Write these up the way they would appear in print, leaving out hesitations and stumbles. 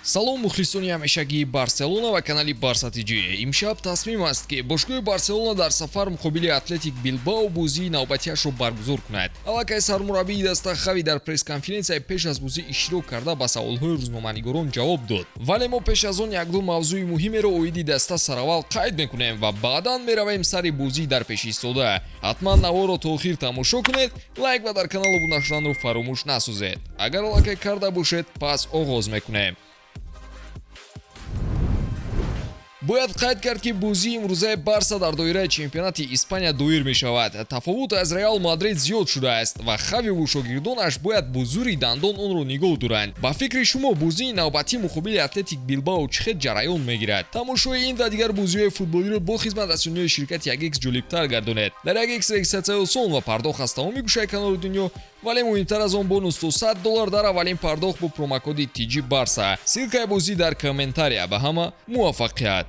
Салом, мухлисони ҳамешагии Барселона ва канали Барса ТЖ. Имшаб тасмим аст, ки бошгоҳи Барселона дар сафар муқобили Атлетик Билбао бозии навбатиашро баргузор кунад. Аллакай сармураббии даста Хави дар пресс-конференсияи пеш аз бозӣ иштирок карда, ба саволҳои рӯзноманигорон ҷавоб дод. Вале мо пеш аз он якду мавзӯи муҳимеро оиди даста сараввал қайд мекунем ва баъдан меравем сари бозии дар пеш истода. Ҳатман наворро то охир тамошо кунед, лайк ва дар канал обуна шуданро фаромӯш насозед. Агар аллакай карда бошед, пас оғоз мекунем. Бояд қайд кард, ки бозии имрӯзаи Барса дар доираи чемпионати Испания доир мешавад. Тафовут аз Реал Мадрид зиёд шудааст ва Хавиву шогирдонаш бояд бо зӯри дандон онро нигоҳ доранд. Ба фикри шумо, бозии навбатӣ муқобили Атлетик Билбао чӣ хел ҷараён мегирад? Тамошои ин ва дигар бозиҳои футболиро бо хизматрасониҳои ширкати Ягекс ҷолибтар гардонед. Дар Ягекс регистратсияи осон ва пардохт аз тамоми гӯшаи канори дунё, вале муҳимтар аз он, бонус то 100 доллар дар аввалин пардохт бо промокоди TG Барса. Ссылкаи бозӣ дар комментария. Ба ҳама муваффақият!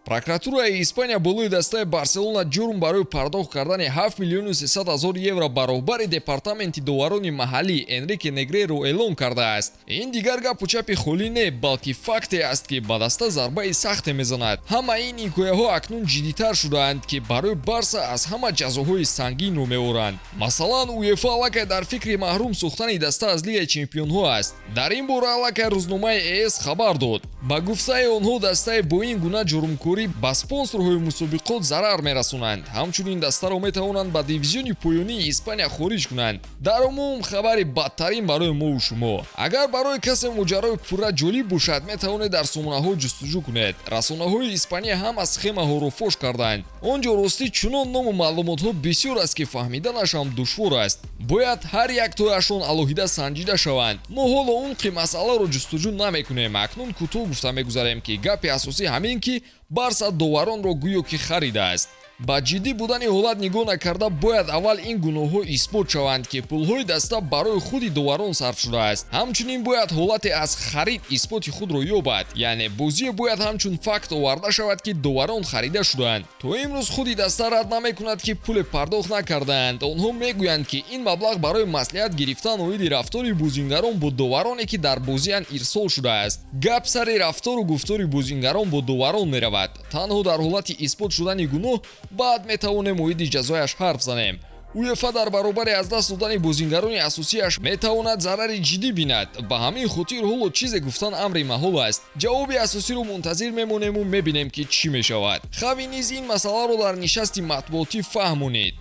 Прокуратураи Испания болои дастаи Барселона ҷурм барои пардохт кардани 7 миллиону 300 ҳазор евро ба роҳбари департаменти доварони маҳаллӣ Энрике Негреро эълон кардааст. Ин дигар гапу чапи холӣ не, балки факте аст, ки ба даста зарбаи сахте мезанад. Ҳамаи ин ҳикояҳо акнун ҷиддитар шудаанд, ки барои Барса аз ҳама ҷазоҳои сангинро меоранд. Масалан, УЕФА аллакай дар фикри маҳрум сохтани даста аз Лигаи чемпионҳо аст. Дар ин бора аллакай рӯзномаи ЭС хабар дод. Ба гуфтаи онҳо, дастаи бо ин гуна ҷурмкорӣ ба спонсорҳои мусобиқот зарар мерасонанд. Ҳамчунин дастаро метавонанд ба дивизиони поёнии Испания хориҷ кунанд. Дар умум, хабари бадтарин барои мову шумо. Агар барои касе моҷарои пурра ҷолиб бошад, метавонед дар сомонаҳо ҷустуҷӯ кунед. Расонаҳои Испания ҳама схемаҳоро фош кардаанд. Он ҷо ростӣ чунон ному маълумотҳо бисёр аст, ки фаҳмиданаш ҳам душвор аст. Бояд ҳар яктояшон алоҳида санҷида шаванд. Мо ҳоло умқи масъаларо ҷустуҷӯ намекунем. Акнун кӯтоҳ гуфта мегузарем, ки гапи асосӣ ҳамин, ки Барса доваронро гӯё ки харидааст. Ба ҷиддӣ будани ҳолат нигоҳ накарда, бояд аввал ин гуноҳҳо исбот шаванд, ки пулҳои даста барои худи доварон сарф шудааст. Ҳамчунин бояд ҳолате аз харид исботи худро ёбад, яъне бозие бояд ҳамчун факт оварда шавад, ки доварон харида шудаанд. То имрӯз худи даста рад намекунад, ки пуле пардохт накардаанд. Онҳо мегӯянд, ки ин маблағ барои маслиҳат гирифтан оиди рафтори бозингарон бо довароне, ки дар бозианд, ирсол шудааст. Гап сари рафтору гуфтори бозингарон бо доварон меравад. Танҳо дар ҳолати исбот шудани гуноҳ баъд метавонем оиди ҷазояш ҳарф занем. УЕФА дар баробари аз даст додани бозингарони асосиаш метавонад зарари ҷиддӣ бинад. Ба ҳамин хотир ҳоло чизе гуфтан амри маҳол аст. Ҷавоби асосиро мунтазир мемонему мебинем, ки чӣ мешавад. Хави низ ин масъаларо дар нишасти матбуотӣ фаҳмонид.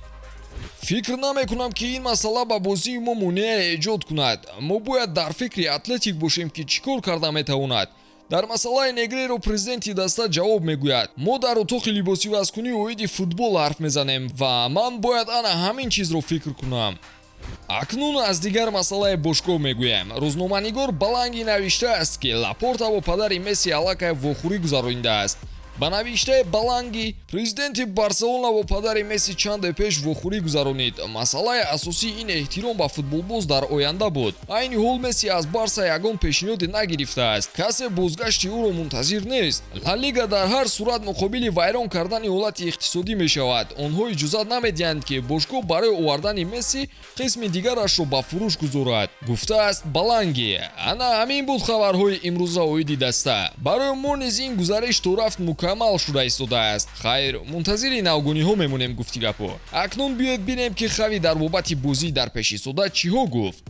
Фикр намекунам, ки ин масъала ба бозии мо монеа эҷод кунад. Мо бояд дар фикри Атлетик бошем, ки чӣ кор карда метавонад. Дар масъалаи Негреро президенти даста ҷавоб мегӯяд. Мо дар утоқи либосивазкунӣ оиди футбол ҳарф мезанем ва ман бояд ана ҳамин чизро фикр кунам. Акнун аз дигар масъалаи бошгоҳ мегӯем. Рӯзноманигор Баланги навиштааст, ки Лапорта бо падари Месси аллакай вохӯрӣ гузаронидааст. Ба навиштаи Баланги, президенти Барселона бо падари Месси чанде пеш вохӯрӣ гузаронид. Масъалаи асосӣ ин эҳтиром ба футболбоз дар оянда буд. Айни ҳол Месси аз Барса ягон пешниҳоде нагирифтааст. Касе бозгашти ӯро мунтазир нест. Ла Лига дар ҳар сурат муқобили вайрон кардани ҳолати иқтисодӣ мешавад. Онҳо иҷозат намедиҳанд, ки бошгоҳ барои овардани Месси қисми дигарашро ба фурӯш гузорад, гуфтааст Баланги. Ана ҳамин буд хабарҳои имрӯза оиди даста. Барои мо низ ин гузариш то рафт мукаммал шуда истодааст. Хайр, мунтазири навгониҳо мемонем. Гуфти гапо, акнун биёед бинем, ки Хави дар бобати бозӣ дар пеш истода чиҳо гуфт.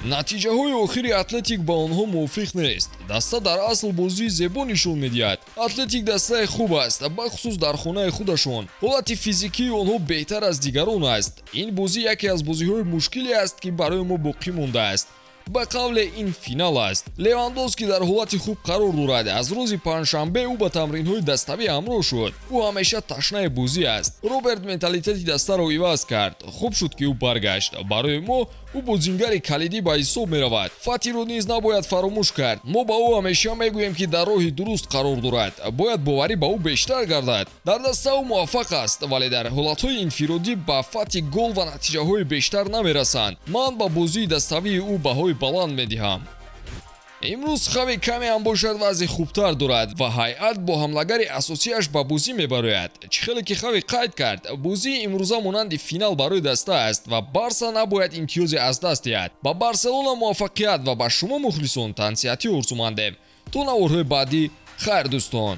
Натиҷаҳои охири Атлетик ба онҳо мувофиқ нест. Даста дар асл бозии зебо нишон медиҳад. Атлетик дастаи хуб аст, бахусус дар хонаи худашон. Ҳолати физикии онҳо беҳтар аз дигарон аст. Ин бозӣ яке аз бозиҳои мушкиле аст, ки барои мо боқӣ мондааст. Ба қавле, ин финал аст. Левандовски дар ҳолати хуб қарор дорад. Аз рӯзи панҷшанбе ӯ ба тамринҳои даставӣ ҳамроҳ шуд. Ӯ ҳамеша ташнаи бозӣ аст. Роберт менталитети дастаро иваз кард. Хуб шуд, ки ӯ баргашт. Барои мо ӯ бозингари калидӣ ба ҳисоб меравад. Фатиро низ набояд фаромӯш кард. Мо ба ӯ ҳамеша мегӯем, ки дар роҳи дуруст қарор дорад. Бояд боварӣ ба ӯ бештар гардад. Дар даста ӯ муваффақ аст, вале дар ҳолатҳои инфиродӣ ба Фати гол ва натиҷаҳои бештар намерасанд. Ман ба бозии даставии ӯ баҳои баланд медиҳам. Имрӯз Хави каме ҳам бошад, вазъи хубтар дорад ва ҳайат бо ҳамлагари асосиаш ба бозӣ мебарояд. Чӣ хеле ки Хави қайд кард, бозии имрӯза монанди финал барои даста аст ва Барса набояд имтиёзе аз даст диҳад. Ба Барселона муваффақият ва ба шумо, мухлисон, тансиҳатӣ орзумандем. То наворҳои баъдӣ, хайр, дӯстон.